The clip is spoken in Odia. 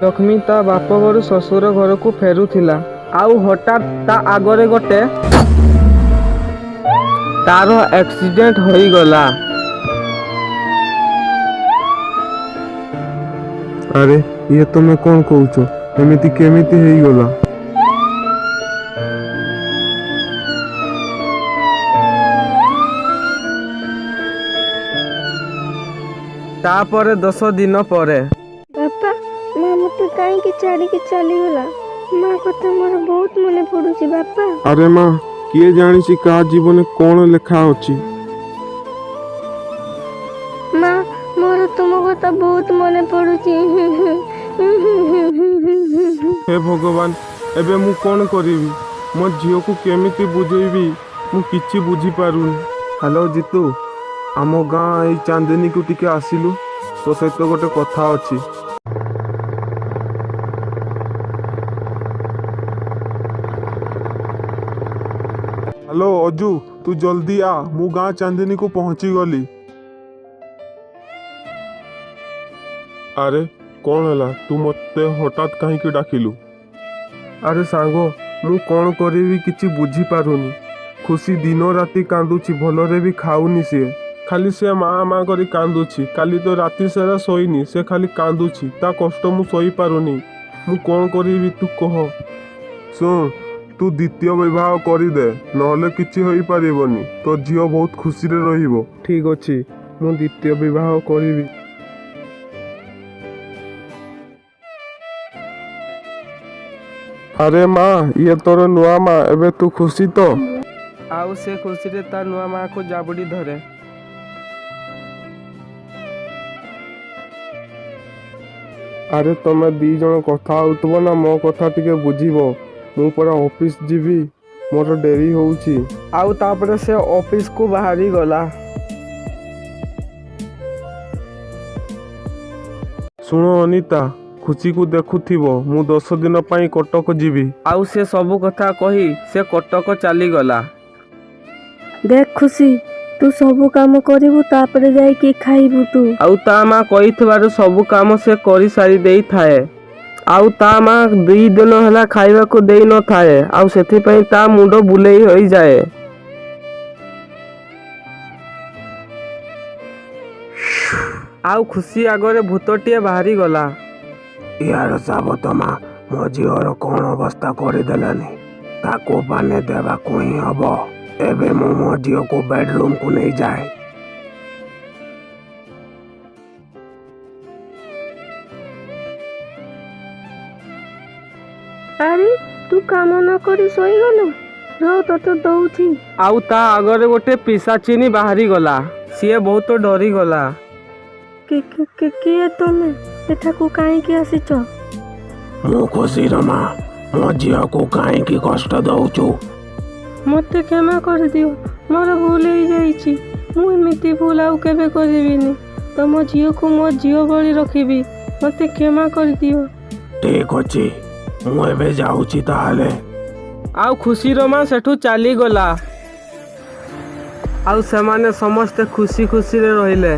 ଲକ୍ଷ୍ମୀ ତା ବାପ ଘରୁ ଶ୍ୱଶୁର ଘରକୁ ଫେରୁଥିଲା, ଆଉ ହଠାତ୍ ତା ଆଗରେ ଗୋଟେ ତାର ଆକ୍ସିଡେଣ୍ଟ ହୋଇଗଲା। ଆରେ, ଇଏ ତମେ କ'ଣ କହୁଛ? ଏମିତି କେମିତି ହେଇଗଲା? ତାପରେ 10 ଦିନ ପରେ। ବାପା, ମା ମୋତେ କାହିଁକି ଛାଡ଼ିକି ଚାଲିଗଲା? ମା କଥା ମୋର ବହୁତ ମନେ ପଡୁଛି ବାପା। ଆରେ ମା, କିଏ ଜାଣିଛି କାହା ଜୀବନେ କ'ଣ ଲେଖା ଅଛି। ମା, ମୋର ତୁମ କଥା ବହୁତ ମନେ ପଡୁଛି। ହେ ଭଗବାନ, ଏବେ ମୁଁ କ'ଣ କରିବି? ମୋ ଝିଅକୁ କେମିତି ବୁଝେଇବି? ମୁଁ କିଛି ବୁଝିପାରୁନି। ହ୍ୟାଲୋ ଜିତୁ, ଆମ ଗାଁ ଏଇ ଚାନ୍ଦିନୀକୁ ଟିକେ ଆସିଲୁ, ତୋ ସହିତ ଗୋଟେ କଥା ଅଛି। ହ୍ୟାଲୋ ଅଜୁ, ତୁ ଜଲ୍ଦି ଆ, ମୁଁ ଗାଁ ଚାନ୍ଦିନୀକୁ ପହଞ୍ଚିଗଲି। ଆରେ, କ'ଣ ହେଲା? ତୁ ମୋତେ ହଠାତ୍ କାହିଁକି ଡାକିଲୁ? ଆରେ ସାଙ୍ଗ, ମୁଁ କ'ଣ କରିବି କିଛି ବୁଝିପାରୁନି। ଖୁସି ଦିନ ରାତି କାନ୍ଦୁଛି, ଭଲରେ ବି ଖାଉନି। ସିଏ ଖାଲି ସେ ମା ମା କରି କାନ୍ଦୁଛି। କାଲି ତ ରାତି ସାରା ଶୋଇନି, ସେ ଖାଲି କାନ୍ଦୁଛି। ତା କଷ୍ଟ ମୁଁ ସହିପାରୁନି। ମୁଁ କ'ଣ କରିବି, ତୁ କହ। ଶୁଣ, ତୁ ଦ୍ୱିତୀୟ ବିବାହ କରିଦେ, ନହେଲେ କିଛି ହୋଇପାରିବନି। ତୋ ଝିଅ ବହୁତ ଖୁସିରେ ରହିବ। ଠିକ୍ ଅଛି, ମୁଁ ଦ୍ୱିତୀୟ ବିବାହ କରିବି। ଆରେ ମା, ଇଏ ତୋର ନୂଆ ମା, ଏବେ ତୁ ଖୁସି ତ? ଆଉ ସେ ଖୁସିରେ ତା ନୂଆ ମାକୁ ଜାବୁଡ଼ି ଧରେ। ଆରେ, ତମେ ଦି ଜଣ କଥା ହଉଥିବ ନା ମୋ କଥା ଟିକେ ବୁଝିବ? ମୁଁ ପରା ଅଫିସ ଯିବି, ମୋର ଡେରି ହଉଛି। ଆଉ ତାପରେ ସେ ଅଫିସକୁ ବାହାରି ଗଲା। ଶୁଣ ଅନିତା, ଖୁସିକୁ ଦେଖୁଥିବ, ମୁଁ 10 ଦିନ ପାଇଁ କଟକ ଯିବି। ଆଉ ସେ ସବୁ କଥା କହି ସେ କଟକ ଚାଲିଗଲା। ଦେଖ ଖୁସି, ତୁ ସବୁ କାମ କରିବୁ, ତାପରେ ଯାଇକି ଖାଇବୁ ତୁ। ଆଉ ତା ମା କହିଥିବାରୁ ସବୁ କାମ ସେ କରି ସାରି ଦେଇଥାଏ। ଆଉ ତା ମା 2 ଦିନ ହେଲା ଖାଇବାକୁ ଦେଇନଥାଏ, ଆଉ ସେଥିପାଇଁ ତା ମୁଣ୍ଡ ବୁଲେଇ ହୋଇଯାଏ। ଆଉ ଖୁସି ଆଗରେ ଭୂତଟିଏ ବାହାରିଗଲା। ୟାର ସାବତ ମା ମୋ ଝିଅର କ'ଣ ଅବସ୍ଥା କରିଦେଲାନି। ତାକୁ ପାନେ ଦେବାକୁ ହିଁ ହବ। ଏବେ ମୁଁ ମୋ ଝିଅକୁ ବେଡରୁମକୁ ନେଇଯାଏ। ଆରେ, ତୁ କାମ ନ କରି ଶୋଇଗଲୁ? ରହ, ତୋତେ ଦଉଛି। ଆଉ ତା ଆଗରେ ଗୋଟେ ପିଶାଚିନୀ ବାହାରିଗଲା। ସିଏ ବହୁତ ଡରିଗଲା। କିଏ ତମେ? ଏଠାକୁ କାହିଁକି ଆସିଛ? ମୁଁ ଖୁସିର ମା। ମୋ ଝିଅକୁ କାହିଁକି କଷ୍ଟ ଦଉଛୁ? ମୋତେ କ୍ଷମା କରିଦିଅ, ମୋର ଭୁଲ ହେଇଯାଇଛି। ମୁଁ ଏମିତି ଭୁଲ ଆଉ କେବେ କରିବିନି। ତମ ଝିଅକୁ ମୋ ଝିଅ ଭଳି ରଖିବି। ମୋତେ କ୍ଷମା କରିଦିଅ। ଠିକ ଅଛି, ମୁଁ ଏବେ ଯାଉଛି ତାହେଲେ। ଆଉ ଖୁସିର ମା ସେଠୁ ଚାଲିଗଲା। ଆଉ ସେମାନେ ସମସ୍ତେ ଖୁସି ଖୁସିରେ ରହିଲେ।